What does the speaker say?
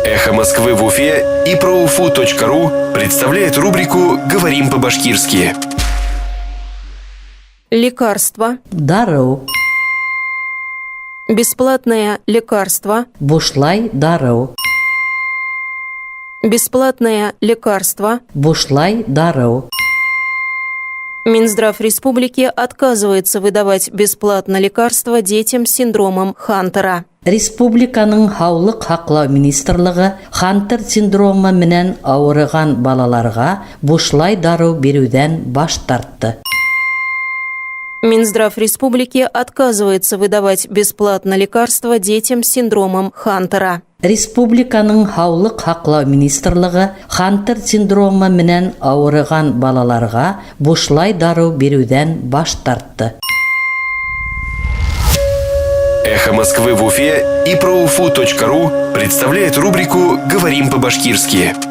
Эхо Москвы в Уфе и проуфу.ру представляет рубрику «Говорим по-башкирски». Лекарства. Дарыу. Бесплатное лекарство. Бушлай дарыу. Бесплатное лекарство. Бушлай дарыу. Минздрав республики отказывается выдавать бесплатно лекарства детям с синдромом Хантера. Республиканың Һаулыҡ һаҡлау министрлығы Хантер синдромы менән ауырыған балаларға бушлай дарыу биреүҙән баш тартты. Минздрав республики отказывается выдавать бесплатно лекарства детям с синдромом Хантера. Республиканың Һаулыҡ һаҡлау министрлығы Хантер синдромы менән ауырыған балаларға бушлай дарыу биреүҙән баш тартты. Эхо Москвы в Уфе и проуфу.ру представляет рубрику «Говорим по-башкирски».